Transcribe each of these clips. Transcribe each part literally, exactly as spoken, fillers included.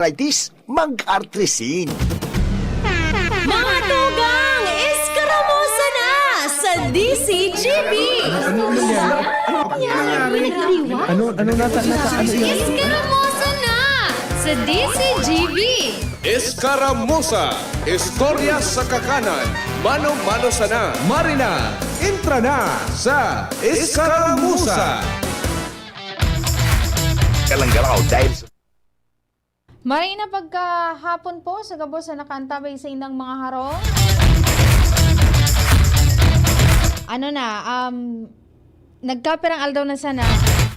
arthritis, mag-artrisin. Mga tugang, eskaramusa na sa D C G B! Ano, ano nangyari? Ano nangyari? Ano, ano nata-, nata-, ano yun? Eskaramusa na sa D C G B! Eskaramusa, istorya sa kakanan, mano-mano sana. Marina, entra na sa Eskaramusa. Kalanggalaw dahil sa Maray na pagkahapon po sa gabos na nakaantabay sa indang mga harong. Ano na, um, nagkapirang aldaw na sana.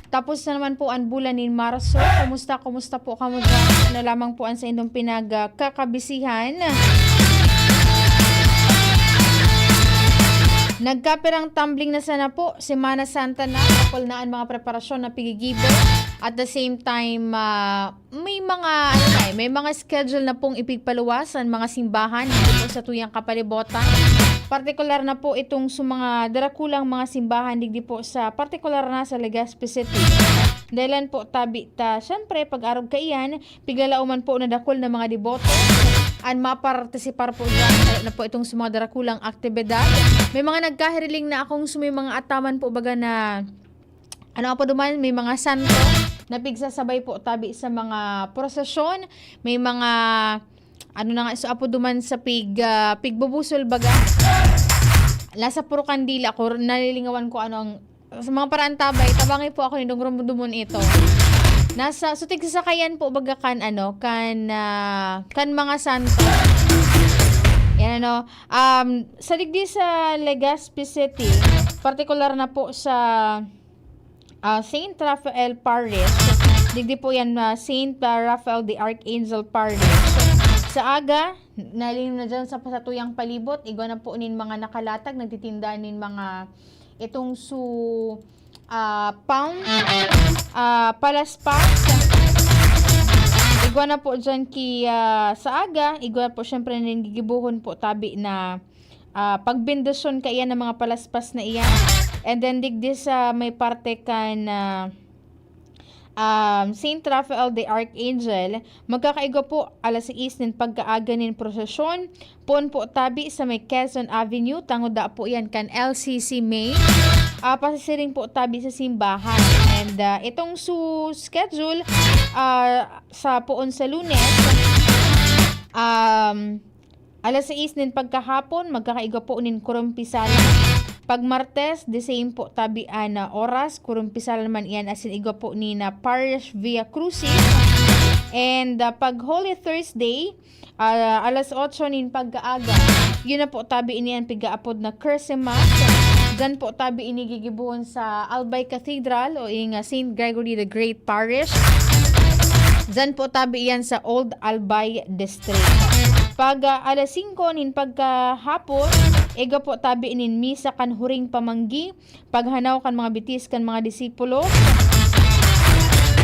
Tapos na naman po ang bulan ni Marso. Kumusta, kumusta po kamo dyan? Ano lamang po ang sa indong pinagkakabisihan? Nagkapirang tumbling na sana po. Semana Santa na. Dakul na ang mga preparasyon na pigigibo. At the same time, ah, may mga, ano na eh, may mga schedule na pong ipigpaluwas ang mga simbahan dito po sa tuyang kapalibotan. Partikular na po itong sa mga darakulang mga simbahan digdi po sa, partikular na sa Legazpi City. Dahilan po tabi ta, syempre, pag-arog kaiyan, piglalauman po na dakul na mga deboto an mapartisipar po dyan, lalo na po itong sa mga darakulang aktibidad. May mga nagkahiriling na akong sumi mga ataman po baga na ano pa duman, may mga santo na pigsasabay po tabi sa mga prosesyon, may mga, ano na nga, so apo duman sa pig, ah, pigbubusol baga. Nasa puro kandila ko, nalilingawan ko ano ang, sa mga paraantabay, tabangi po ako yung dumon ito. Nasa, so tigsasakayan po baga kan, ano, kan, ah, kan mga santo. Yan ano, um, sa digdi sa Legazpi City, partikular na po sa ah, Saint Raphael Parish. Digdi po yan, ah, Saint Raphael the Archangel Parish. Sa aga, nalingin na dyan sa, sa tuyang palibot, igwa na po nin mga nakalatag, nagtitinda nin mga itong su, ah, pound, ah, palaspas. Igwa na po dyan ki, ah, sa aga, igwa po syempre nin gigibuhon po tabi na ah, pagbendisyon kaiyan ng mga palaspas na iyan. And then, digdi sa may parte kan, ah, um, Saint Raphael the Archangel, magkakaigwa po alas sais nin pagkaaga nin prosesyon, poon po tabi sa may Quezon Avenue, tango da po yan kan L C C May. Ah, pasisiring po tabi sa simbahan. And, ah, itong su schedule, ah, sa poon sa Lunes, um, alas sais nin pagkahapon, magkakaigwa po nin kurumpisalan. Pag Martes, the same po tabi an, ah, oras, kurumpisalan man iyan asin igwa po ni na Parish Via Crucis. And, ah, pag Holy Thursday, ah, alas otso nin pagkaaga, yun na po tabi ini an pigaapod na Christmas. Diyan po tabi ini gigibohon sa Albay Cathedral o ing, ah, Saint Gregory the Great Parish. Diyan po tabi iyan sa Old Albay District. Pag, ah, alas singko nin pagkahapon, igwa po tabi nin misa kan huring pamanggi, paghanaw kan mga bitis kan mga disipulo.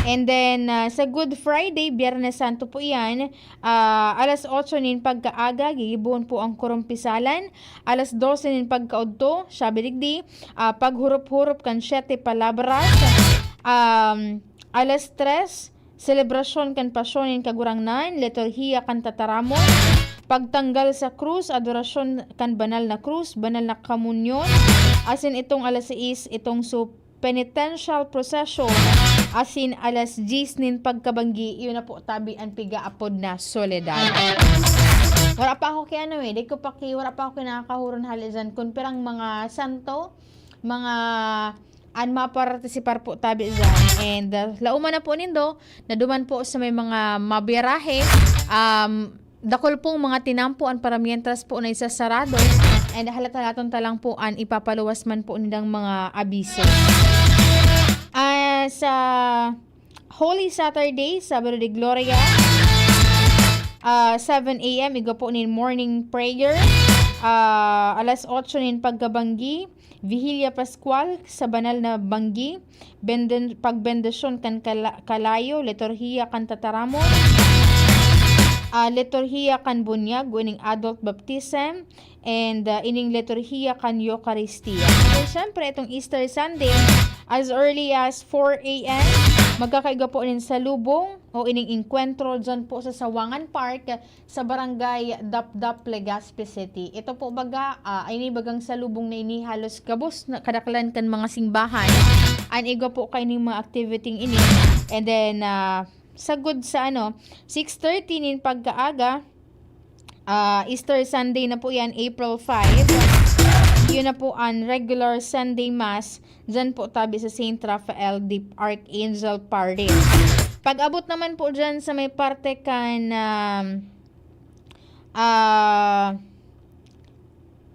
And then, ah, sa Good Friday, Biyernes Santo po iyan, ah, alas otso nin pagkaaga, gigibohon po ang kurumpisalan. Alas dose nin pagkaudto, siya digdi, ah, paghurup-hurup kan Siete Palabras. Um, alas tres, selebrasyon kan Pasyon nin Kagurangnan, liturhiya kan tataramon, pagtanggal sa krus, adorasyon kan banal na krus, banal na komunyon, asin itong alas sais, itong su penitential procession, asin alas diyes nin pagkabanggi, iyo na po tabi an pigaapod na Soledad. Wala pa ako kay ano eh, di ko pa ki-, wala pa ako kinakahuron hali dyan kun pirang mga santo, mga an mapartisipar po tabi dyan. And, uh, lauman na po nindo, na duman po sa may mga mabiyarahe, um, dakul pong mga tinampo an para mientras po na isasarado. And halat-halaton ta lang po an ipapaluwas man po nindang mga abiso. Ah, sa Holy Saturday, Sabado de Gloria, ah, seven A M, igwa po nin morning prayer. Ah, alas otso nin pagkabanggi, Vigilia Pascual sa banal na banggi, benden-, pagbendisyon kan kala-, kalayo, liturhiya kan tataramon, ah, liturhiya kan bunyag, o ining adult baptism, and, ah, ining liturhiya kan Eucharistia. So, syempre, itong Easter Sunday, as early as four A M, Magkakaigwa po nin salubong o ining engkwentro dyan po sa Sawangan Park sa Barangay Dapdap, Legazpi City. Ito po baga, ah, ay ni bagang salubong na ini halos gabos na kadaklan kan mga simbahan. An igwa po kaining mga activity ini. And then, ah, sagod sa ano, six thirty nin pagkaaga, ah, Easter Sunday na po yan, April five. Yun na po ang regular Sunday Mass. Diyan po tabi sa Saint Raphael the Archangel Parish. Pag-abot naman po diyan sa may parte kan, um, ah,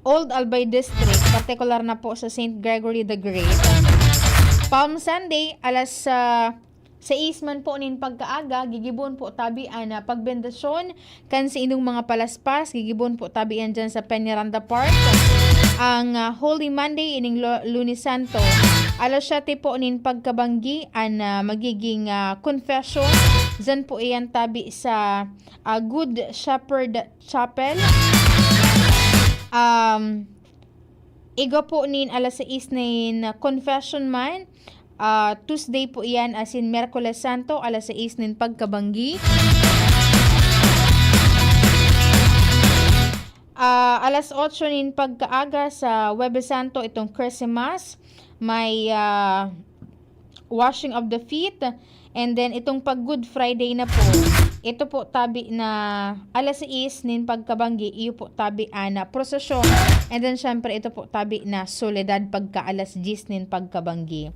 Old Albay District, partikular na po sa Saint Gregory the Great. Palm Sunday, alas, ah, sais man po nin pagkaaga, gigibon po tabi an, ah, pagbendasyon kan sa inyong mga palaspas, gigibon po tabi yan dyan sa Peñaranda Park. Ang, ah, Holy Monday, ining Lo-, Lunes Santo, alas siyete po nin pagkabanggi, an, ah, magiging, ah, confession. Dyan po iyan tabi sa, ah, Good Shepherd Chapel. Um, igwa po nin alas sais nin confession man. Ah, Tuesday po iyan, asin Miyerkules Santo, alas sais nin pagkabanggi. Ah, alas otso nin pagkaaga sa Huwebes Santo, itong Christmas, may, ah, washing of the feet. And then, itong pag Good Friday na po, ito po tabi na alas sais nin pagkabanggi, iyo po tabi ana prosesyon. And then, syempre, ito po tabi na soledad pagka alas diyes nin pagkabanggi.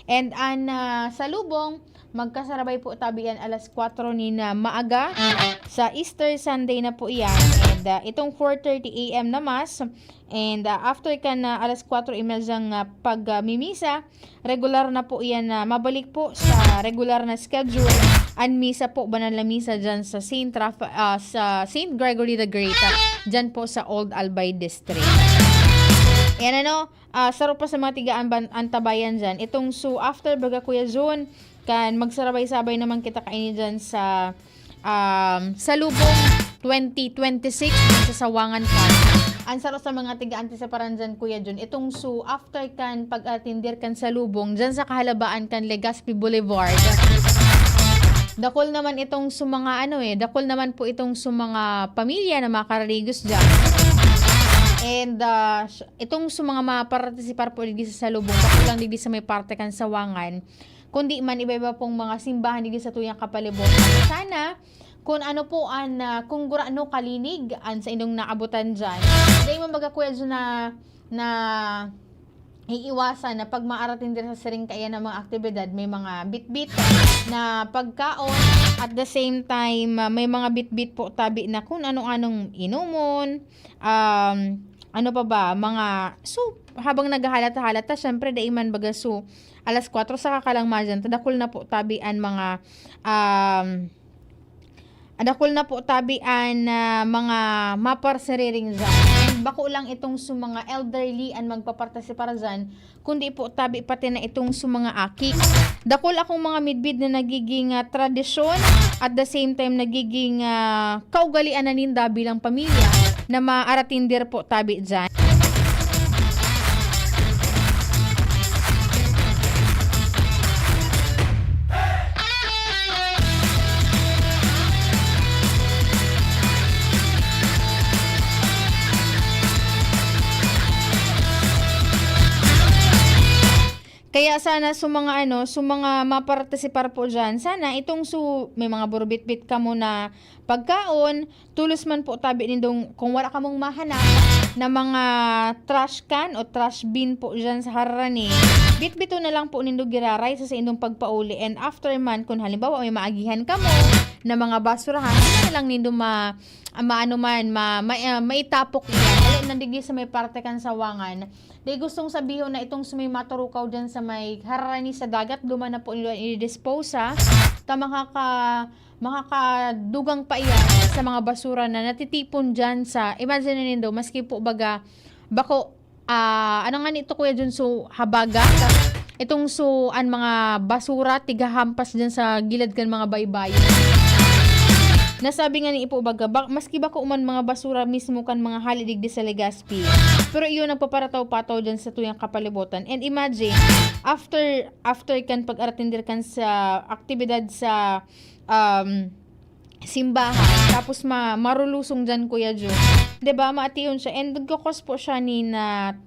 And an, ah, salubong, magkasarabay po tabi yan alas kwatro nin, ah, maaga. Sa Easter Sunday na po yan. And, ah, itong four thirty A M na Mass. And, ah, after kan, ah, alas kwatro y media ng, ah, pag, ah, mimisa, regular na po yan na mabalik po sa regular na schedule. An misa po, banal na misa dyan sa Saint Rapha-, ah, sa Saint Gregory the Great, ah, dyan po sa Old Albay District. Yan ano, ah, saro pa sa mga tiga-, an-, antabayan dyan. Itong so after baga Kuya Jun, kan magsarabay-sabay naman kita kaini dyan sa, um, salubong twenty twenty-six dyan sa Sawangan Park. An saro sa mga tiga-, antisiparan dyan, Kuya Jun, itong so after kan pag-atindir kan salubong dyan sa kahalabaan kan Legazpi Boulevard. Dakul naman itong sa mga ano eh, dakul naman po itong sa mga pamilya na makararigos dyan. And, ah, s-, itong sa mga mapartisipar po digdi sa salubong, dakul lang digdi sa may parte kan Sawangan, kundi man iba-iba pong mga simbahan digdi sa tuyang kapalibutan. Sana, kung ano po an, ah, kung gurano kalinig an sa inyong naabutan dyan, dai man baga, Kuya Jun, na, na iiwasan na pag maarating diri sa siring kaiyan na mga aktibidad, may mga bitbit na pagkaon. At the same time, ah, may mga bitbit po tabi na kung anong-anong inomon, um, ano pa ba, mga, so, habang naghahalata-halata, syempre, dai man baga, so, alas kwatro saka ka lang madyan, tadakul na po tabi an mga, um, Dakul na po tabi an, ah, mga maparsiriring dyan. And bako lang itong sa mga elderly an magpapartisipar dyan, kundi po tabi pati na itong sa mga aki. Dakul akong mga midbid na nagiging, ah, tradisyon, at the same time nagiging, ah, kaugalian na ninda bilang pamilya na maaratindir po tabi dyan. Kaya sana sa mga ano, sa mga mapartisipar po dyan, sana itong su-, may mga burubitbit kamo na pagkaon, tulos man po tabi nindong kung wala kamong mahanap na mga trash can o trash bin po dyan sa harani, bitbito na lang po nindo giraray sa saindong pagpauli. And after man, kung halimbawa may maagihan kamo na mga basurahan, hindi na lang nindo ma-, ah, maano man, ma-, ma-, ah, maitapok iyan. Dali nandigdi sa may parte kan Sawangan. Di gustong sabihon na itong sa may maturukaw dyan sa may harani sa dagat, duman na po nila i-dispose, ha. Ta makaka-, makakadugang pa iyan sa mga basura na natitipon dyan sa, imagine nindo, maski po baga, bako, ah, ano nga nito, Kuya Jun, so, habagat, itong so, an mga basura, tigahampas dyan sa gilid kan mga baybayon. Nasabi nga ni Ipo Baga, ba, maski bako man mga basura mismo kan mga hali digdi sa Legazpi. Pero iyon nagpaparataw-pataw dyan sa tuyang kapalibotan. And imagine, after after kan pag-aratender kan sa aktibidad sa um, simbahan, tapos ma marulusong dyan, Kuya Jun. 'Di ba? Maation siya. And nagkakos po siya ni na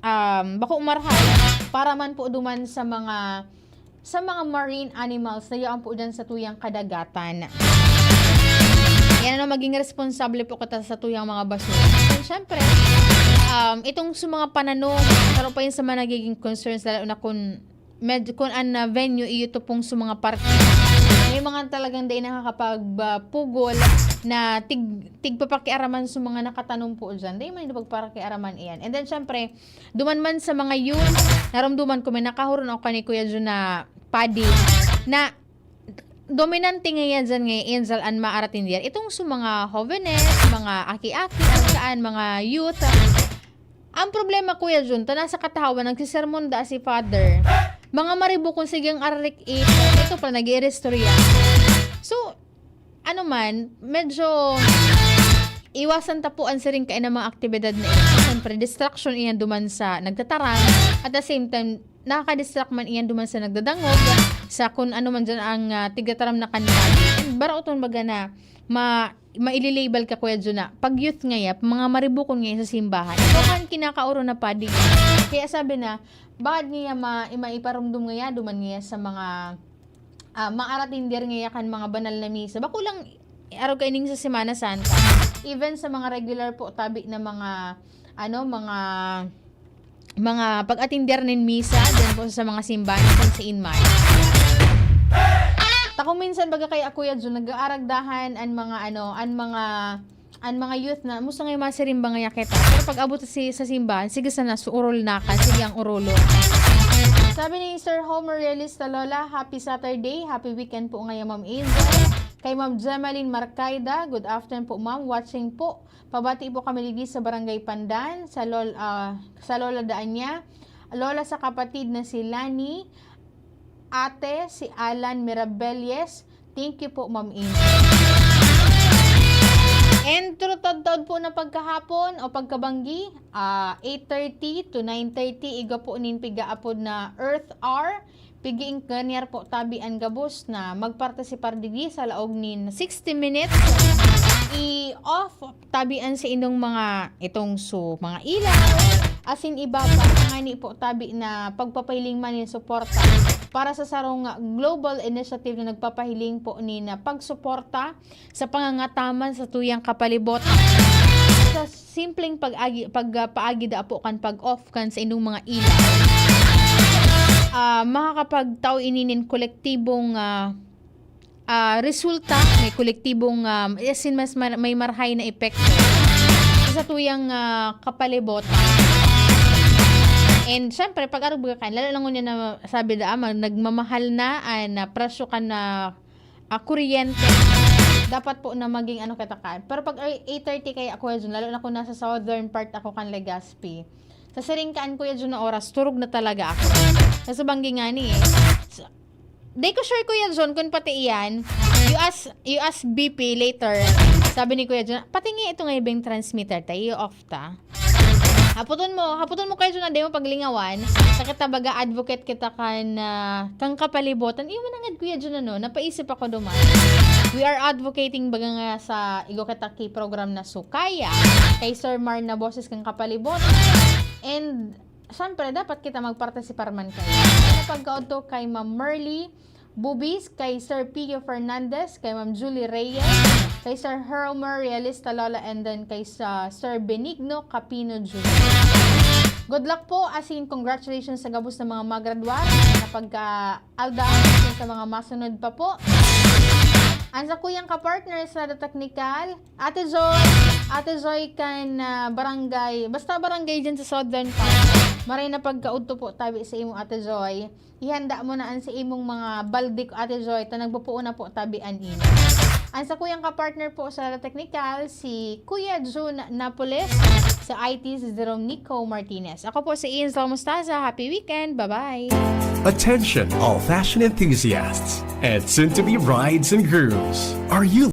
um, bako marahay para man po duman sa mga sa mga marine animals na yaon po dyan sa tuyang kadagatan. Yan na maging responsable po kita sa tuyang mga basura. And syempre, um, itong sa mga pananom, karon pa yun sa mga nagiging concerns, lalo na kung med, kung an, ah, venue iyo to pong sa mga parke. May mga talagang dai nakakapagpugol na tig tigpapakiaraman sa mga nakatanom po diyan. Dai man pagpakiaraman iyan. And then, syempre, duman man sa mga youth, narumduman ko, may nakahuron ako kani Kuya Jun na padi, na dominante nga yan dyan nga, Angel, an maaratindyan. Itong sa mga jovenes, mga aki-aki, arkaan, mga youth. Ang problema, Kuya Jun, ta nasa katahawan, nagsisermon da si Father. Mga maribukon, sige ang arik-it. Ito pala, nag-iiristorya. So, ano man, medyo iwasan ta po ang siring kain ng mga aktibidad na ito. Siyempre, distraction iyan duman sa nagtataram. At the same time, nakaka-distract man iyan duman sa nagdadangog, sa kung ano man dyan ang, ah, tigtataram na kanta. Baraoton baga na ma maililabel ka, Kuya Jun, na pag youth ngaya, mga maribukon ngaya sa simbahan. Ikaw kan kinakaoro na padi. Kaya sabi na, bakit ngaya ma maiparumdom ngaya duman ngaya sa mga, ah, maaratender ngaya kan mga banal na misa? Bako lang arog kaining sa Semana Santa. Even sa mga regular po tabi na mga, ano, mga mga pag-atender nin misa diyan po sa mga simbahan kung saan man. Ta kung minsan baga kay Kuya Jun, nag-aaragdahan an mga ano, an mga an mga youth na, "Musta ngayon, masirimba ngaya kita?" Pero pag abot sa, sa simbahan, sige sana, suurol na kan, sige ang urulo. Sabi ni Sir Homer Realista, Lola, happy Saturday, happy weekend po ngayon, Ma'am Angel. Kay Ma'am Gemaline Marcaida, good afternoon po, Ma'am. Watching po. Pabati po kami digdi sa Barangay Pandan, sa lol-, ah, sa Lola Daan niya. Lola sa kapatid na si Lani, ate si Alan Mirabelles. Thank you po, Ma'am Angel. And turutod-tod po na pagkahapon o pagkabanggi, ah, eight thirty to nine thirty, igwa po nin pigaapod na Earth Hour. Piging kanyar po tabi an gabos na magpartisipar digdi sa laog nin sixty minutes. I-off tabi an sa indong mga itong so, mga ilaw, asin iba pa, ngani po tabi na pagpapahiling man nin suporta para sa sarong global initiative na nagpapahiling po nin pagsuporta sa pangangataman sa tuyang kapalibot. Sa simpleng pag-agi, pag, ah, paagi da po kan pag-off kan sa inyong mga ilaw, ah, makakapagtao ini nin kolektibong, ah, ah, resulta, may kolektibong, ah, as in, mas mar-, may marhay na epekto sa tuyang, ah, kapalibot. And syempre, pag arog kan, lalo lang ngunyan na sabi da, ah, mag-, nagmamahal na, ah, na presyo kan, ah, ah, kuryente. Dapat po na maging ano kita kan. Pero pag ay-, eight thirty kaya, Kuya Jun, lalo na kung nasa southern part ako kan Legazpi, sa siring kaan, Kuya Jun, na oras, turog na talaga ako. Sa subanggi nga ni eh. So, di ko sure, Kuya Jun, kung pati iyan, you ask, you ask B P later. Sabi ni Kuya Jun, "Pati nga ito nga ibang transmitter, tayo off ta." Haputon mo, haputon mo, Kuya Jun, na di mo paglingawan. Sa kita baga advocate kita kan, ah, kang kapalibotan. Iyo man nangad, Kuya Jun, ano, napaisip ako duman. We are advocating baga nga sa igo kita ki program na Sukaya. Kay Sir Mar na boses kang kapalibotan. And, syempre, dapat kita magpartisipar man kayo. Ano pagkaodto kay Ma'am Merly, Bubis, kay Sir Pio Fernandez, kay Ma'am Julie Reyes, kay Sir Hermer Realista Lola, and then kay sa Sir Benigno Capino Junior Good luck po, as in, congratulations sa gabos na mga magradwar na pagka-aldaw, sa mga masunod pa po. Ang sa kuyang kapartner sa Radyo Teknikal, Ate Joy, Ate Joy kan, ah, barangay, basta barangay dyan sa Southern Part. Maray na pagkaudto po tabi sa imo, Ate Joy. Ihanda mo na an sa imong mga balde, Ate Joy, ta nagpupuon na po tabi an init. An sa kuyang kapartner po sa Teknikal, si Kuya Jun Napoles, sa I T, si Jerome Nico Martinez. Ako po si Ian Salmostaza. Happy weekend. Bye-bye. Attention, all fashion enthusiasts and soon-to-be brides and grooms. Are you